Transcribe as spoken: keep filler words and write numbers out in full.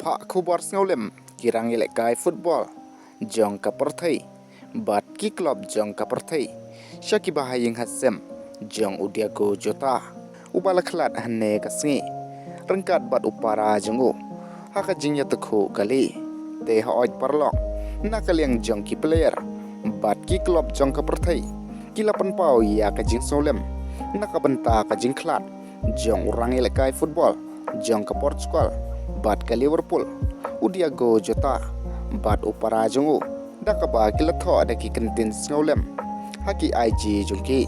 Ha khubor sngewlem, ki rangïalehkai football jong ka pyrthei bad ki club jong ka pyrthei sha ki bahaïing hasem jong u Diogo Jota, uba la khlad hynne ka sngi ryngkat bad u para jong u ha ka jingïatakhuh kali. Te hooid paralok, na ka liang jong ki player bad ki club jong ka pyrthei ki la pynpaw ïa ka jingsngewlem na ka bynta ka jingkhlad jong u rangïalehkai football jong ka Portugal bad ka Liverpool, u Diogo Jota, bad u para jong u, da kaba ki la thoh da ki kyntien sngewlem ha ki I G jong ki.